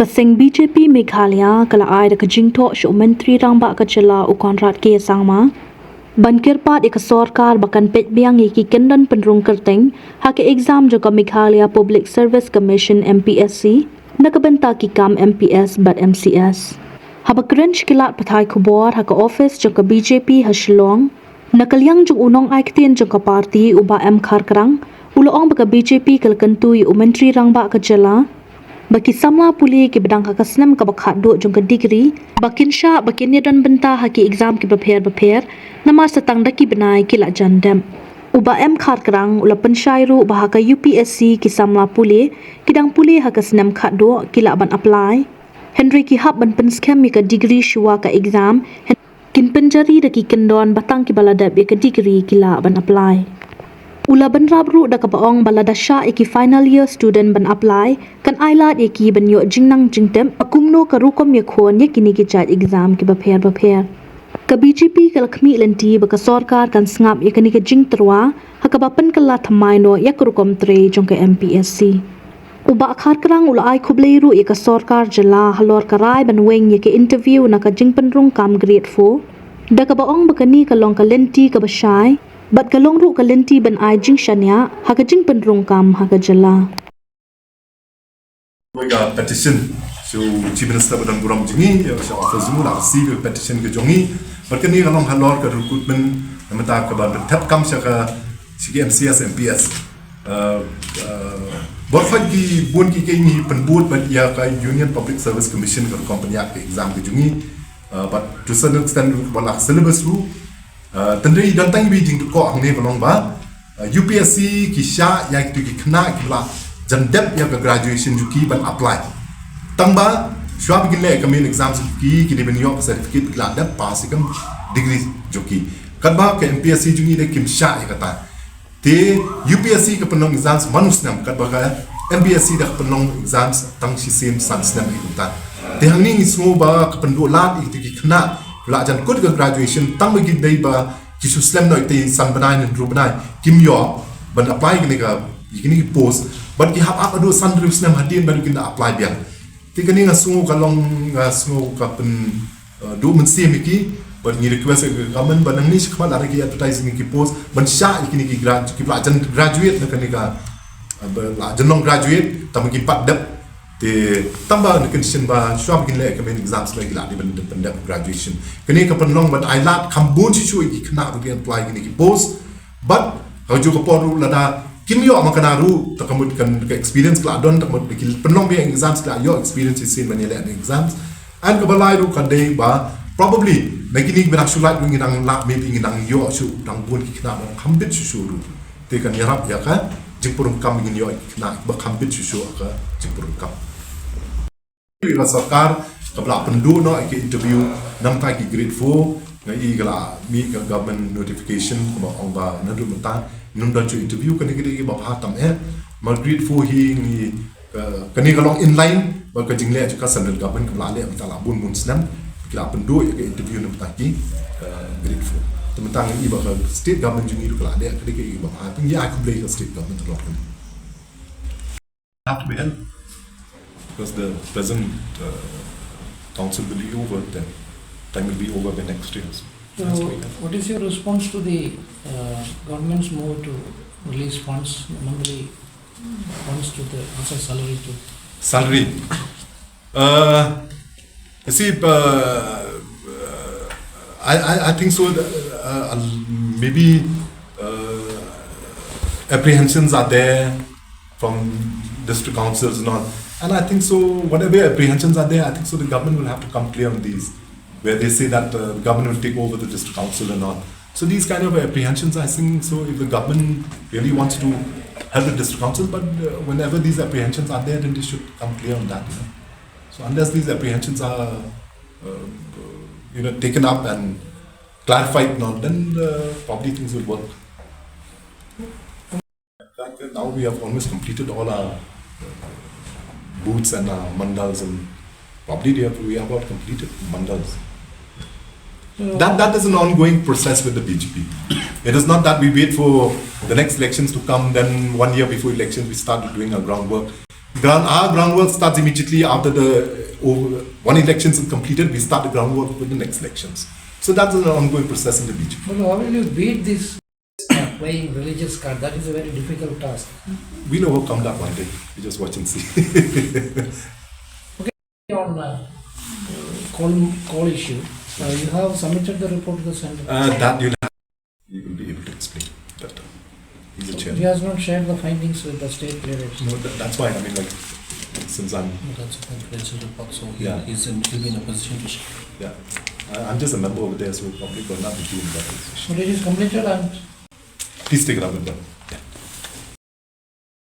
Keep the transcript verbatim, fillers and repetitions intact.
Ka seng B J P Meghalaya ka la ai da ka jingthoh sha u Myntri Rangbah ka jylla u Conrad K Sangma ban kyrpad ïa ka sorkar ba kan peit biang ïa ki kyndon pynrung kyrteng ha ka exam jong ka Meghalaya Public Service Commission, M P S C, na ka bynta ki kam M P S bad M C S. Haba kren sha ki lad pathai khubor ha ka office jong ka B J P ha Shillong, na ka liang jong u nongai ktien jong ka party u Bah M Kharkrang, u la ong ba ka B J P ka la kyntu ïa u Myntri Rangbah ka jylla ba ki samla pule kiba dang ha ka snem kaba khatduh jong ka degree ba kin shah ba kin ïadon bynta ha ki exam kiba pher bapher, namar sa tang da ki bnai ki la jan dep. U Bah M Kharkrang u la pynshai ruh ba ha ka U P S C ki samla pule ki dang pule ha ka snem khatduh ki lah ban apply, hynrei ki hap ban pynskhem ïa ka degree shuwa ka exam, kin pynjari da ki kyndon ba tang kiba la dep ïa ka degree ki lah ban apply. U la bynrap ruh da kaba ong ba lada shah ïa ki final year student ban apply, kan ailad ïa ki ban ïoh jingnang jingtip ba kumno ka rukom ïakhun ïa kine ki jait exam kiba pher bapher. Ka B J P ka la khmih lynti ba ka sorkar kan sngap ïa kane ka jingtyrwa ha kaba pynkylla thymmai noh ïa ka rukom trei jong ka M P S C. U Bah Kharkrang u la ai khublei ruh ïa ka sorkar jylla halor ka rai ban weng ïa ka interview na ka jingpynrung kam grade four, da kaba ong ba kane ka long ka lynti kaba shai bad ka long ruh ka lynti ban ai jingshaniah ha ka jingpynrung kam ha ka jylla. Ka petition sha u Chief Minister ba don burom jong ngi, ïa, sha office jong u, la receive ka petition ka jong ngi. Bad kane ka long halor ka recruitment, namar kaba thep kam sha ka, sha ki M C S, M P S. Uh, uh, bad ki bun ki, ki ngi pynbud bad ïa ka Union Public Service Commission ka company ka exam ka jong ngi. Uh, but to certain extent ba la syllabus ruh. Uh, tang dei don tang iwei i jingthoh hangne ka long ba, uh, U P S C ki shah ïa kito ki khynnah kiba la jan dep ïa ka graduation jong ki ban apply. Tang ba shuwa ba kin leh ka main exam jong ki, ki dei ban ïoh ka certificate ba ki la dep pass ïa ka degree jong ki. Katba ka M P S C jong ngi dei kim shah ïa kata. Te U P S C ka pynlong exams man u snem, katba ka M P S C da ka pynlong exams tang shisien san snem ïa kata. Te hangne ngi sngew ba ka pynduh lad ïa kito ki khynnah la jan kut ka graduation, tang ba ki dei ba ki shu slem noh ïa kata san bnai ne hynriew bnai, kim ïoh ban apply kane ka, ïa kine ki post, bad ki hap ap haduh san hynriew snem hadien ba kin da apply biang. Te kane nga sngew ka long, nga sngew ka pyn, uh, duh mynsiem ïa ki, bad ngi request ïa ka government ba nangne shakhmat lada ki advertise ïa kine ki post, ban shah ïa kine ki grad, kiba la jan graduate na kane ka, uh, ba la jan long graduate, tang ba kin pat dep. Te tang ba na condition ba shuwa ba kin leh ka main exams la ki la dei ban dep, ban dep graduation. Kane ka pynlong ban ailad kham bun shuh shuh ïa ki khynnah ba kin apply kine ki post. Bad ha kajuh ka por ruh lada kim ïoh ma kane ruh, te ka mut kan ka experience ka la don, te ka mut ki pynlong biang exams ki la ïoh experience shisien ban ïaleh exams. And kaba lai ruh ka dei ba probably na kine ki bnai shu lait ruh ngi dang lah, maybe ngi dang ïoh shuh dang bun ki khynnah ba kham bit shuh shuh ruh. Te kan ïarap ïa ka jingpynrung kam, ngin ïoh ki khynnah ba kham bit shuh shuh ka jingpynrung kam. Ka sorkar kaba la pynduh noh ïa ka interview namar ki grade four, nga i ka la mih ka government notification kaba ong ba naduh mynta ym don shuh interview. Kane ka dei kaba bha tam eh. Namar grade four hi ngi, eh, kane ka long in line bad ka jingleh jong ka central government kaba la leh mynta la bun bun snem. Ki la pynduh ïa ka interview namar ki, eh, grade four. Te mynta ngi i ba ka state government jong ngi ruh ka la leh, ka dei kaba bha. Te ngi ai khublei ka state government ruh. Have to be held because the present, uh, council will be over then. Time will be over by next year. So So, what is your response to the, uh, government's move to release funds, monthly funds to the, as a salary to Salary. Uh, you see, uh, uh, I, I, I think so. Uh, uh, maybe, uh, apprehensions are there from district councils and all. And I think so, whatever apprehensions are there, I think so the government will have to come clear on these, where they say that, uh, the government will take over the district council and all. So these kind of apprehensions, I think so, if the government really wants to help the district council, but, uh, whenever these apprehensions are there, then they should come clear on that, you know. So unless these apprehensions are, uh, you know, taken up and clarified now, then, uh, probably things will work. In fact, now we have almost completed all our booths and our mandals, and probably we have, we have about completed mandals. So that, that is an ongoing process with the B J P. It is not that we wait for the next elections to come, then one year before elections we start doing our groundwork. Ground, our groundwork starts immediately after the uh, one election is completed. We start the groundwork with the next elections. So that's an ongoing process in the B J P. Well, how will you beat this uh, playing religious card? That is a very difficult task. We'll overcome that one day. You just watch and see. On uh, call, call issue, uh, you have submitted the report to the center. Uh, that you'll have, you will be able to explain better. He's a He chairman. Has not shared the findings with the state leaders. No, that, that's why I mean, like, since I'm That's a confidential report, so he, Yeah. he's in, he'll be in a position to share. yeah, I, I'm just a member over there, so probably will not be in that position. But it is completed and Please take it up with them.